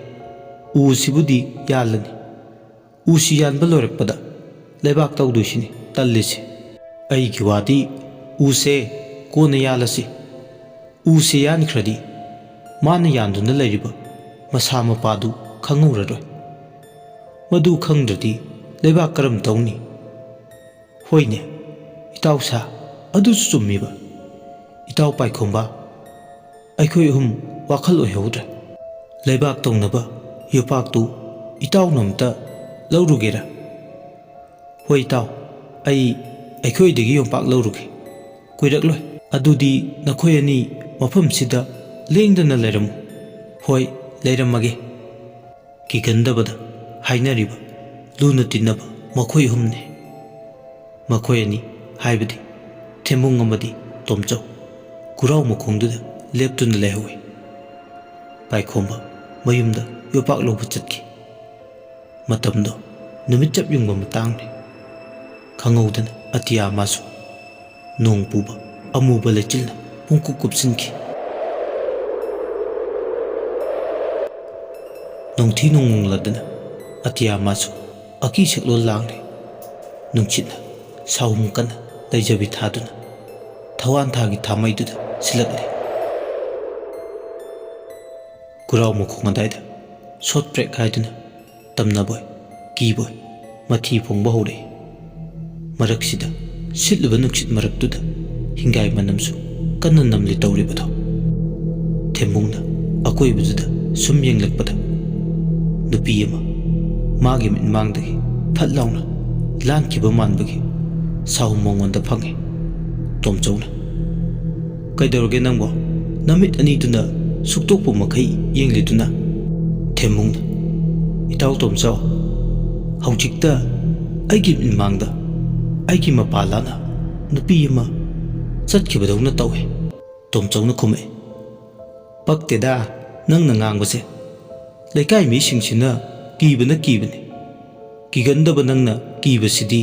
ꯎꯁꯤꯕꯨꯗꯤ ꯌꯥꯜꯂꯅꯤ꯫ ꯎꯁꯤ ꯌꯥꯟꯕ ꯂꯣꯏꯔꯛꯄꯗ ꯂꯩꯕꯥꯛ ꯇꯧꯗꯣꯏꯁꯤꯅꯤ ꯇꯜꯂꯤꯁꯦ꯫ ꯑꯩꯒꯤ ꯋꯥꯗꯤ ꯎꯁꯦ ꯀꯣꯟꯅ ꯌꯥꯜꯂꯁꯤ꯫ ꯎꯁꯦ ꯌꯥꯟꯈ꯭ꯔꯗꯤ ꯃꯥꯅ ꯌꯥꯟꯗꯨꯅ ꯂꯩꯔꯤꯕ ꯃꯁꯥ ꯃꯄꯥꯗꯨ ꯈꯪꯍꯧꯔꯔꯣꯏ꯫ ꯃꯗꯨ ꯈꯪꯗ꯭ꯔꯗꯤ ꯂꯩꯕꯥꯛ ꯀꯔꯝ ꯇꯧꯅꯤ?" "ꯍꯣꯏꯅꯦ, ꯏꯇꯥꯎ ꯁꯥ, ꯑꯗꯨꯁꯨ ꯆꯨꯝꯃꯤꯕ꯫ ꯏꯇꯥꯎ ꯄꯥꯏꯈꯣꯝꯕ, ꯑꯩꯈꯣꯏ ꯑꯍꯨꯝ ꯋꯥꯈꯜ ꯑꯣꯏꯍꯧꯗ꯭ꯔꯦ꯫ ꯂꯩꯕꯥꯛ ꯇꯧꯅꯕ ꯌꯣꯄꯥꯛꯇꯨ ꯏꯇꯥꯎꯅ ꯑꯝꯇ ꯂꯧꯔꯨꯒꯦꯔꯥ?" "ꯍꯣꯏ ꯏꯇꯥꯎ, ꯑꯩ ꯑꯩꯈꯣꯏꯗꯒꯤ ꯌꯣꯝꯄꯥꯛ ꯂꯧꯔꯨꯒꯦ꯫ ꯀꯨꯏꯔꯛꯂꯣꯏ꯫ ꯑꯗꯨꯗꯤ ꯅꯈꯣꯏ ꯑꯅꯤ ꯃꯐꯝꯁꯤꯗ ꯂꯦꯡꯗꯅ ꯂꯩꯔꯝꯃꯨ꯫" "ꯍꯣꯏ, ꯂꯩꯔꯝꯃꯒꯦ꯫" ꯀꯤꯒꯟꯗꯕꯗ ꯍꯥꯏꯅꯔꯤꯕ ꯂꯨꯅ ꯇꯤꯟꯅꯕ ꯃꯈꯣꯏ ꯑꯍꯨꯝꯅꯤ꯫ ꯃꯈꯣꯏ ꯑꯅꯤ ꯍꯥꯏꯕꯗꯤ ꯊꯦꯝꯕꯨꯡ ꯑꯃꯗꯤ ꯇꯣꯝꯆꯧ ꯀꯨꯔꯥꯎ ꯃꯈꯣꯡꯗꯨꯗ ꯂꯦꯞꯇꯨꯅ ꯂꯩꯍꯧꯏ꯫ ꯄꯥꯏꯈꯣꯝꯕ ꯃꯌꯨꯝꯗ ꯌꯣꯄꯥꯛ ꯂꯧꯕ ꯆꯠꯈꯤ꯫ ꯃꯇꯝꯗꯣ ꯅꯨꯃꯤꯠ ꯆꯞ ꯌꯨꯡꯕ ꯃꯇꯥꯡꯅꯤ꯫ ꯈꯪꯍꯧꯗꯅ ꯑꯇꯤꯌꯥ ꯃꯥꯁꯨ ꯅꯣꯡ ꯄꯨꯕ ꯑꯃꯨꯕ ꯂꯩꯆꯤꯜꯅ ꯄꯨꯡꯀꯨꯞ ꯀꯨꯞꯁꯤꯟꯈꯤ꯫ ꯅꯣꯡꯊꯤ ꯅꯣꯡꯃꯪꯂꯗꯅ ꯑꯇꯤꯌꯥ ꯃꯥꯁꯨ ꯑꯀꯤ ꯁꯛꯂꯣꯟ ꯂꯥꯡꯂꯤ꯫ ꯅꯨꯡꯁꯤꯠꯅ ꯁꯥꯍꯨꯝ ꯀꯟꯅ ꯂꯩꯖꯕꯤ ꯊꯥꯗꯨꯅ ꯊꯋꯥꯟ ꯊꯥꯒꯤ ꯊꯥꯃꯩꯗꯨꯗ ꯁꯤꯜꯂꯛꯂꯤ꯫ ꯀꯨꯔꯥꯎ ꯃꯈꯣꯡ ꯑꯗꯥꯏꯗ ꯁꯣꯠ ꯄ꯭ꯔꯦꯛ ꯍꯥꯏꯗꯨꯅ ꯇꯝꯅꯕꯣꯏ ꯀꯤꯕꯣꯏ ꯃꯊꯤ ꯐꯣꯡꯕ ꯍꯧꯔꯛꯏ꯫ ꯃꯔꯛꯁꯤꯗ ꯁꯤꯠꯂꯤꯕ ꯅꯨꯡꯁꯤꯠ ꯃꯔꯛꯇꯨꯗ ꯍꯤꯡꯒꯥꯏ ꯃꯅꯝꯁꯨ ꯀꯟꯅ ꯅꯝꯂꯤ ꯇꯧꯔꯤꯕꯗꯣ꯫ ꯊꯦꯝꯕꯨꯡꯅ ꯑꯀꯣꯏꯕꯗꯨꯗ ꯁꯨꯝ ꯌꯦꯡꯂꯛꯄꯗ ꯅꯨꯄꯤ ꯑꯃ ꯃꯥꯒꯤ ꯃꯤꯠꯃꯥꯡꯗꯒꯤ ꯐꯠ ꯂꯥꯎꯅ ꯂꯥꯟꯈꯤꯕ ꯃꯥꯟꯕꯒꯤ ꯁꯥꯍꯨꯝ ꯃꯉꯣꯟꯗ ꯐꯪꯉꯤ꯫ ꯇꯣꯝꯆꯧꯅ, "ꯀꯩꯗꯧꯔꯒꯦ ꯅꯪꯕꯣ? ꯅꯃꯤꯠ ꯑꯅꯤꯗꯨꯅ ꯁꯨꯛꯇꯣꯛꯄ ꯃꯈꯩ ꯌꯦꯡꯂꯤꯗꯨꯅ?" ꯊꯦꯝꯕꯨꯡꯅ, "ꯏꯇꯥꯎ ꯇꯣꯝꯆꯧ, ꯍꯧꯖꯤꯛꯇ ꯑꯩꯒꯤ ꯃꯤꯠꯃꯥꯡꯗ ꯑꯩꯒꯤ ꯃꯄꯥ ꯂꯥꯛꯅ ꯅꯨꯄꯤ ꯑꯃ ꯆꯠꯈꯤꯕꯗꯧꯅ ꯇꯧꯏ꯫" ꯇꯣꯝꯆꯧꯅ ꯈꯨꯝꯃꯛꯏ, "ꯄꯛꯇꯦꯗ ꯅꯪꯅ ꯉꯥꯡꯕꯁꯦ꯫ ꯂꯩꯀꯥꯏ ꯃꯤꯁꯤꯡꯁꯤꯅ ꯀꯤꯕꯅ ꯀꯤꯕꯅꯤ꯫ ꯀꯤꯒꯟꯗꯕ ꯅꯪꯅ ꯀꯤꯕꯁꯤꯗꯤ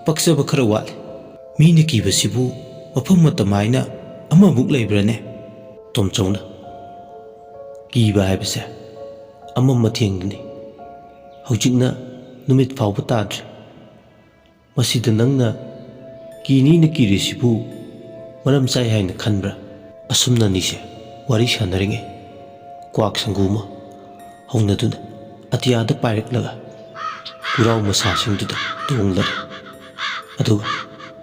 ꯄꯛꯆꯕ ꯈꯔ ꯋꯥꯠꯂꯤ꯫ ꯃꯤꯅ ꯀꯤꯕꯁꯤꯕꯨ ꯃꯐꯝ ꯃꯇꯝ ꯍꯥꯏꯅ ꯑꯃꯃꯨꯛ ꯂꯩꯕ꯭ꯔꯥꯅꯦ?" ꯇꯣꯝꯆꯧꯅ, "ꯀꯤꯕ ꯍꯥꯏꯕꯁꯦ ꯑꯃꯝ ꯑꯊꯦꯡꯗꯨꯅꯤ꯫ ꯍꯧꯖꯤꯛꯅ ꯅꯨꯃꯤꯠ ꯐꯥꯎꯕ ꯇꯥꯗ꯭ꯔꯤ꯫ ꯃꯁꯤꯗ ꯅꯪꯅ ꯀꯤꯅꯤꯅ ꯀꯤꯔꯤꯁꯤꯕꯨ ꯃꯔꯝ ꯆꯥꯏ ꯍꯥꯏꯅ ꯈꯟꯕ꯭ꯔꯥ?" ꯑꯁꯨꯝꯅ ꯑꯅꯤꯁꯦ ꯋꯥꯔꯤ ꯁꯥꯟꯅꯔꯤꯉꯩ, ꯀ꯭ꯋꯥꯛ ꯁꯪꯒꯨ ꯑꯃ ꯍꯧꯅꯗꯨꯅ ꯑꯇꯤꯌꯥꯗ ꯄꯥꯏꯔꯛꯂꯒ ꯄꯨꯔꯥꯎ ꯃꯁꯥꯁꯤꯡꯗꯨꯗ ꯇꯣꯡꯂꯔꯦ꯫ ꯑꯗꯨꯒ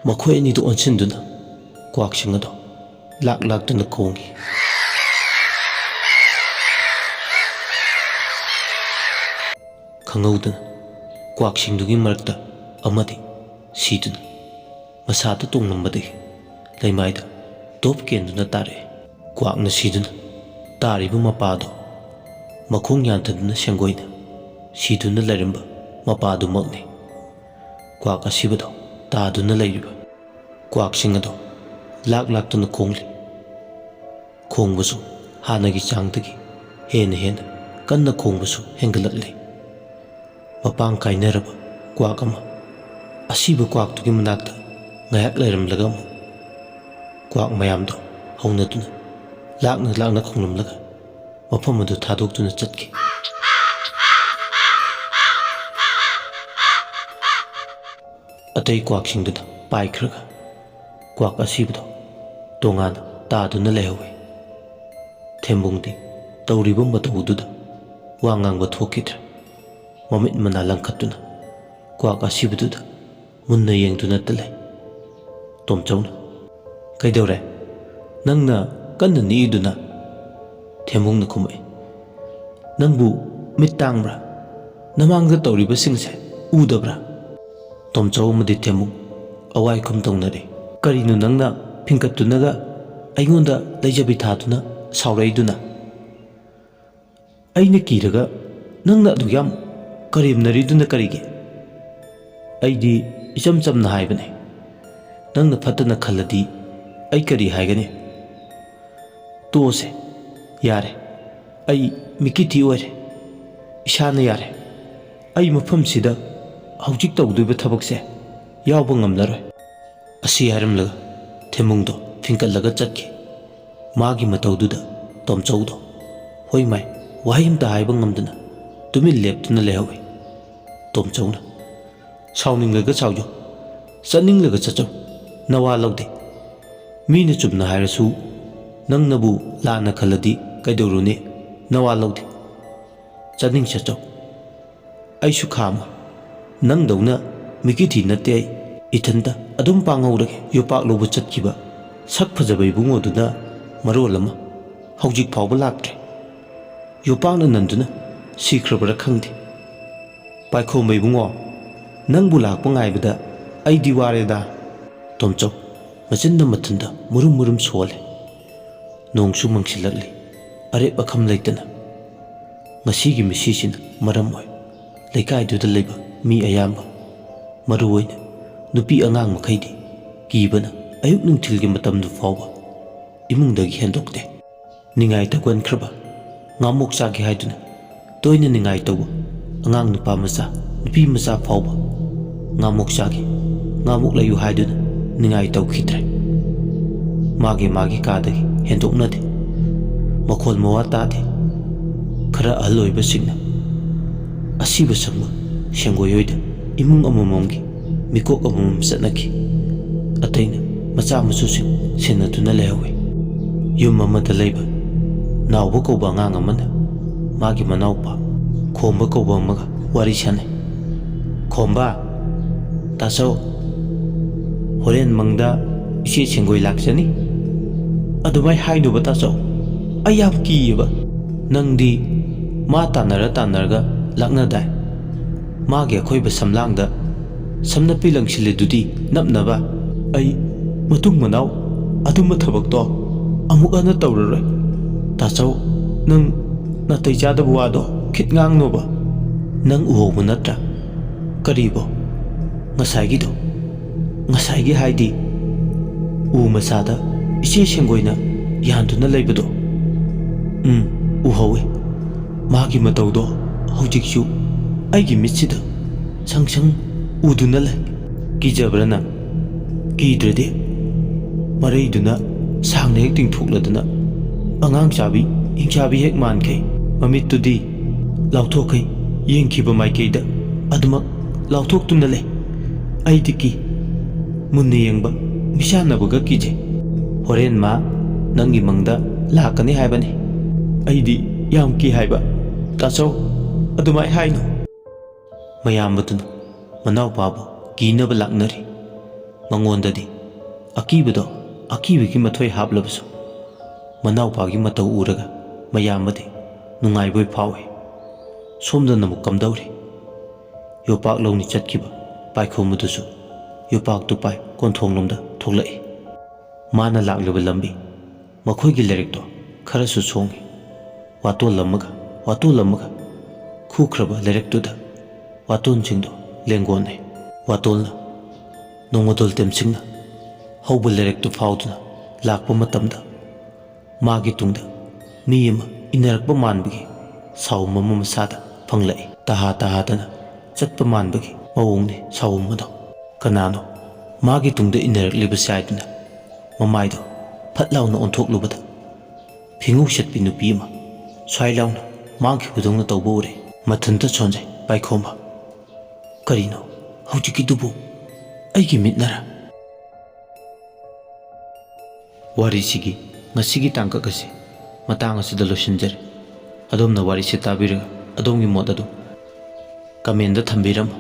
ꯃꯈꯣꯏ ꯑꯅꯤꯗꯨ ꯑꯣꯟꯁꯤꯟꯗꯨꯅ ꯀ꯭ꯋꯥꯛꯁꯤꯡ ꯑꯗꯣ ꯂꯥꯛ ꯂꯥꯛꯇꯨꯅ ꯈꯣꯡꯏ꯫ ꯈꯪꯍꯧꯗꯅ ꯀ꯭ꯋꯥꯛꯁꯤꯡꯗꯨꯒꯤ ꯃꯔꯛꯇ ꯑꯃꯗꯤ ꯁꯤꯗꯨꯅ ꯃꯁꯥꯗ ꯇꯣꯡꯂꯝꯕꯗꯒꯤ ꯂꯩꯃꯥꯏꯗ ꯗꯣꯞ ꯀꯦꯟꯗꯨꯅ ꯇꯥꯔꯛꯏ꯫ ꯀ꯭ꯋꯥꯛꯅ ꯁꯤꯗꯨꯅ ꯇꯥꯔꯤꯕ ꯃꯄꯥꯗꯣ ꯃꯈꯣꯡ ꯌꯥꯟꯊꯗꯨꯅ ꯁꯦꯡꯒꯣꯏꯅ ꯁꯤꯗꯨꯅ ꯂꯩꯔꯝꯕ ꯃꯄꯥꯗꯨꯃꯛꯅꯤ꯫ ꯀ꯭ꯋꯥꯛ ꯑꯁꯤꯕꯗꯣ ꯇꯥꯗꯨꯅ ꯂꯩꯔꯤꯕ ꯀ꯭ꯋꯥꯛꯁꯤꯡ ꯑꯗꯣ ꯂꯥꯛ ꯂꯥꯛꯇꯨꯅ ꯈꯣꯡꯂꯤ꯫ ꯈꯣꯡꯕꯁꯨ ꯍꯥꯟꯅꯒꯤ ꯆꯥꯡꯗꯒꯤ ꯍꯦꯟꯅ ꯍꯦꯟꯅ ꯀꯟꯅ ꯈꯣꯡꯕꯁꯨ ꯍꯦꯟꯒꯠꯂꯛꯂꯤ꯫ ꯃꯄꯥꯡ ꯀꯥꯏꯅꯔꯕ ꯀ꯭ꯋꯥꯛ ꯑꯃ ꯑꯁꯤꯕ ꯀ꯭ꯋꯥꯛꯇꯨꯒꯤ ꯃꯅꯥꯛꯇ ꯉꯥꯏꯍꯥꯛ ꯂꯩꯔꯝꯂꯒ ꯑꯃꯨꯛ ꯀ꯭ꯋꯥꯛ ꯃꯌꯥꯝꯗꯣ ꯍꯧꯅꯗꯨꯅ ꯂꯥꯛꯅ ꯂꯥꯛꯅ ꯈꯣꯡꯂꯝꯂꯒ ꯃꯐꯝ ꯑꯗꯨ ꯊꯥꯗꯣꯛꯇꯨꯅ ꯆꯠꯈꯤ꯫ ꯑꯇꯩ ꯀ꯭ꯋꯥꯛꯁꯤꯡꯗꯨꯅ ꯄꯥꯏꯈ꯭ꯔꯒ ꯀ꯭ꯋꯥꯛ ꯑꯁꯤꯕꯗꯣ ꯇꯣꯉꯥꯟꯅ ꯇꯥꯗꯨꯅ ꯂꯩꯍꯧꯋꯤ꯫ ꯊꯦꯝꯕꯨꯡꯗꯤ ꯇꯧꯔꯤꯕ ꯃꯇꯧꯗꯨꯗ ꯋꯥ ꯉꯥꯡꯕ ꯊꯣꯛꯈꯤꯗ꯭ꯔꯦ꯫ ꯃꯃꯤꯠ ꯃꯅꯥ ꯂꯪꯈꯠꯇꯨꯅ ꯀ꯭ꯋꯥꯛ ꯑꯁꯤꯕꯗꯨꯗ ꯃꯨꯟꯅ ꯌꯦꯡꯗꯨꯅꯇ ꯂꯩ꯫ ꯇꯣꯝꯆꯧꯅ, "ꯀꯩꯗꯧꯔꯦ? ꯅꯪꯅ ꯀꯟꯅ ꯅꯤꯛꯏꯗꯨꯅ?" ꯊꯦꯝꯕꯨꯡꯅ ꯈꯨꯝꯃꯛꯏ, "ꯅꯪꯕꯨ ꯃꯤꯠ ꯇꯥꯡꯕ꯭ꯔꯥ? ꯅꯃꯥꯡꯗ ꯇꯧꯔꯤꯕꯁꯤꯡꯁꯦ ꯎꯗꯕ꯭ꯔꯥ?" ꯇꯣꯝꯆꯧ ꯑꯃꯗꯤ ꯊꯦꯝꯕꯨꯡ ꯑꯋꯥꯏꯈꯨꯝ ꯇꯧꯅꯔꯦ꯫ "ꯀꯔꯤꯅꯣ ꯅꯪꯅ ꯐꯤꯡꯀꯠꯇꯨꯅꯒ ꯑꯩꯉꯣꯟꯗ ꯂꯩꯖꯕꯤ ꯊꯥꯗꯨꯅ ꯁꯥꯎꯔꯛꯏꯗꯨꯅ? ꯑꯩꯅ ꯀꯤꯔꯒ ꯅꯪꯅ ꯑꯗꯨꯛ ꯌꯥꯝ ꯀꯔꯦꯝꯅꯔꯤꯗꯨꯅ ꯀꯔꯤꯒꯤ?" "ꯑꯩꯗꯤ ꯏꯆꯝ ꯆꯝꯅ ꯍꯥꯏꯕꯅꯦ꯫ ꯅꯪꯅ ꯐꯠꯇꯅ ꯈꯜꯂꯗꯤ ꯑꯩ ꯀꯔꯤ ꯍꯥꯏꯒꯅꯤ? ꯇꯣꯛꯑꯁꯦ꯫ ꯌꯥꯔꯦ꯫ ꯑꯩ ꯃꯤꯀꯤꯊꯤ ꯑꯣꯏꯔꯦ꯫ ꯏꯁꯥꯅ ꯌꯥꯔꯦ꯫ ꯑꯩ ꯃꯐꯝꯁꯤꯗ ꯍꯧꯖꯤꯛ ꯇꯧꯗꯣꯏꯕ ꯊꯕꯛꯁꯦ ꯌꯥꯎꯕ ꯉꯝꯂꯔꯣꯏ꯫" ꯑꯁꯤ ꯍꯥꯏꯔꯝꯂꯒ ꯊꯦꯝꯃꯨꯡꯗꯣ ꯐꯤꯡꯀꯠꯂꯒ ꯆꯠꯈꯤ꯫ ꯃꯥꯒꯤ ꯃꯇꯧꯗꯨꯗ ꯇꯣꯝꯆꯧꯗꯣ ꯍꯣꯏ ꯃꯥꯏ ꯋꯥꯍꯩ ꯑꯝꯇ ꯍꯥꯏꯕ ꯉꯝꯗꯅ ꯇꯨꯃꯤꯟ ꯂꯦꯞꯇꯨꯅ ꯂꯩꯍꯧꯏ꯫ ꯇꯣꯝꯆꯧꯅ, "ꯁꯥꯎꯅꯤꯡꯂꯒ ꯁꯥꯎꯖꯧ, ꯆꯠꯅꯤꯡꯂꯒ ꯆꯠꯆꯧ, ꯅꯋꯥ ꯂꯧꯗꯦ꯫ ꯃꯤꯅ ꯆꯨꯝꯅ ꯍꯥꯏꯔꯁꯨ ꯅꯪꯅꯕꯨ ꯂꯥꯟꯅ ꯈꯜꯂꯗꯤ ꯀꯩꯗꯧꯔꯨꯅꯤ? ꯅꯋꯥ ꯂꯧꯗꯦ꯫ ꯆꯠꯅꯤꯡ ꯆꯠꯆꯧ꯫ ꯑꯩꯁꯨ ꯈꯥꯝꯃꯣꯏ꯫ ꯅꯪꯗꯧꯅ ꯃꯤꯀꯤꯊꯤ ꯅꯠꯇꯦ ꯑꯩ꯫ ꯏꯊꯟꯇ ꯑꯗꯨꯝ ꯄꯥꯡꯍꯧꯔꯒꯦ꯫" ꯌꯣꯄꯥꯛ ꯂꯧꯕ ꯆꯠꯈꯤꯕ ꯁꯛ ꯐꯖꯕ ꯏꯕꯨꯡꯉꯣꯗꯨꯅ ꯃꯔꯣꯜ ꯑꯃ ꯍꯧꯖꯤꯛ ꯐꯥꯎꯕ ꯂꯥꯛꯇ꯭ꯔꯦ꯫ ꯌꯣꯄꯥꯛꯅ ꯅꯟꯗꯨꯅ ꯁꯤꯈ꯭ꯔꯕ꯭ꯔꯥ ꯈꯪꯗꯦ꯫ "ꯄꯥꯏꯈꯣꯝꯕ ꯏꯕꯨꯡꯉꯣ, ꯅꯪꯕꯨ ꯂꯥꯛꯄ ꯉꯥꯏꯕꯗ ꯑꯩꯗꯤ ꯋꯥꯔꯦꯗ꯫" ꯇꯣꯝꯆꯧ ꯃꯆꯤꯟꯗ ꯃꯊꯟꯗ ꯃꯨꯔꯨꯝ ꯃꯨꯔꯨꯝ ꯁꯣꯜꯂꯦ꯫ ꯅꯣꯡꯁꯨ ꯃꯪꯁꯤꯜꯂꯛꯂꯤ꯫ ꯑꯔꯦꯞ ꯑꯈꯝ ꯂꯩꯇꯅ ꯉꯁꯤꯒꯤ ꯃꯤꯁꯤꯁꯤꯅ ꯃꯔꯝ ꯑꯣꯏ ꯂꯩꯀꯥꯏꯗꯨꯗ ꯂꯩꯕ ꯃꯤ ꯑꯌꯥꯝꯕ, ꯃꯔꯨꯑꯣꯏꯅ ꯅꯨꯄꯤ ꯑꯉꯥꯡ ꯃꯈꯩꯗꯤ ꯀꯤꯕꯅ ꯑꯌꯨꯛ ꯅꯨꯡꯊꯤꯜꯒꯤ ꯃꯇꯝꯗꯨ ꯐꯥꯎꯕ ꯏꯃꯨꯡꯗꯒꯤ ꯍꯦꯟꯗꯣꯛꯇꯦ꯫ ꯅꯤꯡꯉꯥꯏ ꯇꯧꯒꯟꯈ꯭ꯔꯕ ꯉꯥꯃꯣꯛ ꯆꯥꯒꯦ ꯍꯥꯏꯗꯨꯅ ꯇꯣꯏꯅ ꯅꯤꯡꯉꯥꯏ ꯇꯧꯕ ꯑꯉꯥꯡ ꯅꯨꯄꯥ ꯃꯆꯥ, ꯅꯨꯄꯤ ꯃꯆꯥ ꯐꯥꯎꯕ ꯉꯥꯃꯣꯛ ꯆꯥꯒꯦ, ꯉꯥꯃꯣꯛ ꯂꯩꯌꯨ ꯍꯥꯏꯗꯨꯅ ꯅꯤꯡꯉꯥꯏ ꯇꯧꯈꯤꯗ꯭ꯔꯦ꯫ ꯃꯥꯒꯤ ꯃꯥꯒꯤ ꯀꯥꯗꯒꯤ ꯍꯦꯟꯗꯣꯛꯅꯗꯦ꯫ ꯃꯈꯣꯜ ꯃꯋꯥ ꯇꯥꯗꯦ꯫ ꯈꯔ ꯑꯍꯜ ꯑꯣꯏꯕꯁꯤꯡꯅ ꯑꯁꯤꯕ ꯁꯪꯕ ꯁꯦꯡꯒꯣꯏ ꯍꯣꯏꯗ ꯏꯃꯨꯡ ꯑꯃꯃꯝꯒꯤ ꯃꯤꯀꯣꯛ ꯑꯃꯃꯝ ꯆꯠꯅꯈꯤ꯫ ꯑꯇꯩꯅ ꯃꯆꯥ ꯃꯁꯨꯁꯤꯡ ꯁꯦꯟꯅꯗꯨꯅ ꯂꯩꯍꯧꯏ꯫ ꯌꯨꯝ ꯑꯃꯗ ꯂꯩꯕ ꯅꯥꯎꯕ ꯀꯧꯕ ꯑꯉꯥꯡ ꯑꯃꯅ ꯃꯥꯒꯤ ꯃꯅꯥꯎꯄꯥ ꯈꯣꯝꯕ ꯀꯧꯕ ꯑꯃꯒ ꯋꯥꯔꯤ ꯁꯥꯟꯅꯩ꯫ "ꯈꯣꯝꯕ, ꯇꯥꯆꯧ, ꯍꯣꯔꯦꯟ ꯃꯪꯗ ꯏꯆꯦ ꯁꯦꯡꯒꯣꯏ ꯂꯥꯛꯆꯅꯤ꯫" "ꯑꯗꯨꯃꯥꯏ ꯍꯥꯏꯅꯨꯕ ꯇꯥꯆꯧ, ꯑꯩ ꯌꯥꯝ ꯀꯤꯌꯦꯕ꯫" "ꯅꯪꯗꯤ ꯃꯥ ꯇꯥꯟꯅꯔ ꯇꯥꯟꯅꯔꯒ ꯂꯥꯛꯅꯗꯥꯏ? ꯃꯥꯒꯤ ꯑꯈꯣꯏꯕ ꯁꯝꯂꯥꯡꯗ ꯁꯝꯅꯞꯄꯤ ꯂꯪꯁꯤꯜꯂꯤꯗꯨꯗꯤ ꯅꯞꯅꯕ꯫ ꯑꯩ ꯃꯇꯨꯡ ꯃꯅꯥꯎ ꯑꯗꯨꯝꯕ ꯊꯕꯛꯇꯣ ꯑꯃꯨꯛ ꯍꯟꯅ ꯇꯧꯔꯔꯣꯏ꯫ ꯇꯥꯆꯧ, ꯅꯪ ꯅꯥꯇꯩ ꯆꯥꯗꯕ ꯋꯥꯗꯣ ꯈꯤꯠ ꯉꯥꯡꯅꯣꯕ꯫ ꯅꯪ ꯎꯍꯧꯕ ꯅꯠꯇ꯭ꯔꯥ? ꯀꯔꯤꯕꯣ? ꯉꯁꯥꯏꯒꯤꯗꯣ? ꯉꯁꯥꯏꯒꯤ ꯍꯥꯏꯗꯤ? ꯎ ꯃꯆꯥꯗ ꯏꯆꯦ ꯁꯦꯡꯒꯣꯏꯅ ꯌꯥꯟꯗꯨꯅ ꯂꯩꯕꯗꯣ? ꯎꯝ, ꯎꯍꯧꯋꯤ꯫ ꯃꯥꯒꯤ ꯃꯇꯧꯗꯣ ꯍꯧꯖꯤꯛꯁꯨ ꯑꯩꯒꯤ ꯃꯤꯠꯁꯤꯗ ꯁꯪ ꯁꯪ ꯎꯗꯨꯅ ꯂꯩ꯫ ꯀꯤꯖꯕ꯭ꯔꯥ ꯅꯪ? ꯀꯤꯗ꯭ꯔꯗꯤ꯫ ꯃꯔꯩꯗꯨꯅ ꯁꯥꯡꯅ ꯍꯦꯛ ꯇꯤꯡꯊꯣꯛꯂꯗꯅ ꯑꯉꯥꯡ ꯆꯥꯕꯤ, ꯍꯤꯡꯆꯥꯕꯤ ꯍꯦꯛ ꯃꯥꯟꯈꯩ꯫ ꯃꯃꯤꯠꯇꯨꯗꯤ ꯂꯥꯎꯊꯣꯛꯈꯩ ꯌꯦꯡꯈꯤꯕ ꯃꯥꯏꯀꯩꯗ ꯑꯗꯨꯃꯛ ꯂꯥꯎꯊꯣꯛꯇꯨꯅ ꯂꯩ꯫ ꯑꯩꯗꯤ ꯀꯤ꯫ ꯃꯨꯟꯅ ꯌꯦꯡꯕ ꯃꯤꯁꯥꯟꯅꯕꯒ ꯀꯤꯖꯩ꯫ ꯍꯣꯔꯦꯟ ꯃꯥ ꯅꯪꯒꯤ ꯃꯪꯗ ꯂꯥꯛꯀꯅꯤ ꯍꯥꯏꯕꯅꯤ꯫ ꯑꯩꯗꯤ ꯌꯥꯝ ꯀꯤ ꯍꯥꯏꯕ꯫ ꯇꯥꯆꯧ, ꯑꯗꯨꯃꯥꯏ ꯍꯥꯏꯅꯨ꯫ ꯃꯌꯥꯝꯕꯗꯨꯅ ꯃꯅꯥꯎꯄꯥꯕꯨ ꯀꯤꯅꯕ ꯂꯥꯛꯅꯔꯤ꯫ ꯃꯉꯣꯟꯗꯗꯤ ꯑꯀꯤꯕꯗꯣ ꯑꯀꯤꯕꯒꯤ ꯃꯊꯣꯏ ꯍꯥꯞꯂꯕꯁꯨ, ꯃꯅꯥꯎꯄꯥꯒꯤ ꯃꯇꯧ ꯎꯔꯒ ꯃꯌꯥꯝꯕꯗꯤ ꯅꯨꯡꯉꯥꯏꯕꯣꯏ ꯐꯥꯎꯏ꯫ ꯁꯣꯝꯗꯅ ꯑꯃꯨꯛ ꯀꯝꯗꯧꯔꯤ? ꯌꯣꯄꯥꯛ ꯂꯧꯅꯤ ꯆꯠꯈꯤꯕ ꯄꯥꯏꯈꯣꯝꯕꯗꯨꯁꯨ ꯌꯣꯄꯥꯛꯇꯨ ꯄꯥꯏ ꯀꯣꯟꯊꯣꯡꯂꯣꯝꯗ ꯊꯣꯛꯂꯛꯏ꯫ ꯃꯥꯅ ꯂꯥꯛꯂꯤꯕ ꯂꯝꯕꯤ, ꯃꯈꯣꯏꯒꯤ ꯂꯩꯔꯛꯇꯣ ꯈꯔꯁꯨ ꯁꯣꯡꯏ꯫ ꯋꯥꯇꯣꯜ ꯑꯃꯒ ꯋꯥꯇꯣꯜ ꯑꯃꯒ ꯈꯨꯈ꯭ꯔꯕ ꯂꯩꯔꯛꯇꯨꯗ ꯋꯥꯇꯣꯟꯁꯤꯡꯗꯣ ꯂꯦꯡꯒꯣꯟꯅꯩ꯫ ꯋꯥꯇꯣꯜꯅ ꯅꯣꯡꯃꯗꯣꯜ ꯇꯦꯝꯁꯤꯡꯅ ꯍꯧꯕ ꯂꯩꯔꯛꯇꯨ ꯐꯥꯎꯗꯨꯅ ꯂꯥꯛꯄ ꯃꯇꯝꯗ, ꯃꯥꯒꯤ ꯇꯨꯡꯗ ꯃꯤ ꯑꯃ ꯏꯟꯅꯔꯛꯄ ꯃꯥꯟꯕꯒꯤ ꯁꯥꯎꯝ ꯑꯃ ꯃꯁꯥꯗ ꯐꯪꯂꯛꯏ꯫ ꯇꯍꯥ ꯇꯍꯥꯗꯅ ꯆꯠꯄ ꯃꯥꯟꯕꯒꯤ ꯃꯑꯣꯡꯅꯤ ꯁꯥꯎꯝ ꯑꯗꯣ꯫ ꯀꯅꯥꯅꯣ ꯃꯥꯒꯤ ꯇꯨꯡꯗ ꯏꯟꯅꯔꯛꯂꯤꯕꯁꯦ ꯍꯥꯏꯗꯨꯅ ꯃꯃꯥꯏꯗꯣ ꯐꯠ ꯂꯥꯎꯅ ꯑꯣꯟꯊꯣꯛꯂꯨꯕꯗ, ꯐꯤꯉꯧ ꯆꯠꯄꯤ ꯅꯨꯄꯤ ꯑꯃ ꯁ꯭ꯋꯥꯏ ꯂꯥꯎꯅ ꯃꯥꯡꯈꯤꯕꯗꯧꯅ ꯇꯧꯕ ꯎꯔꯦ꯫ ꯃꯊꯟꯇ ꯁꯣꯟꯖꯩ ꯄꯥꯏꯈꯣꯝꯕ꯫ ꯀꯔꯤꯅꯣ ꯍꯧꯖꯤꯛꯀꯤꯗꯨꯕꯨ? ꯑꯩꯒꯤ ꯃꯤꯠꯅꯔ? ꯋꯥꯔꯤꯁꯤꯒꯤ ꯉꯁꯤꯒꯤ ꯇꯥꯡꯀꯛ ꯑꯁꯤ ꯃꯇꯥꯡ ꯑꯁꯤꯗ ꯂꯣꯏꯁꯤꯟꯖꯔꯦ꯫ ꯑꯗꯣꯝꯅ ꯋꯥꯔꯤꯁꯤ ꯇꯥꯕꯤꯔꯒ ꯑꯗꯣꯝꯒꯤ ꯃꯣꯠ ꯑꯗꯨ ꯀꯃꯦꯟꯗ ꯊꯝꯕꯤꯔꯝꯃꯨ꯫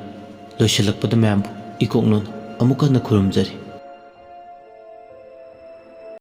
ꯂꯣꯏꯁꯤꯜꯂꯛꯄꯗ ꯃꯌꯥꯝꯕꯨ ꯏꯀꯣꯛꯅꯣꯅ ꯑꯃꯨꯛ ꯍꯟꯅ ꯈꯨꯔꯨꯝꯖꯔꯤ꯫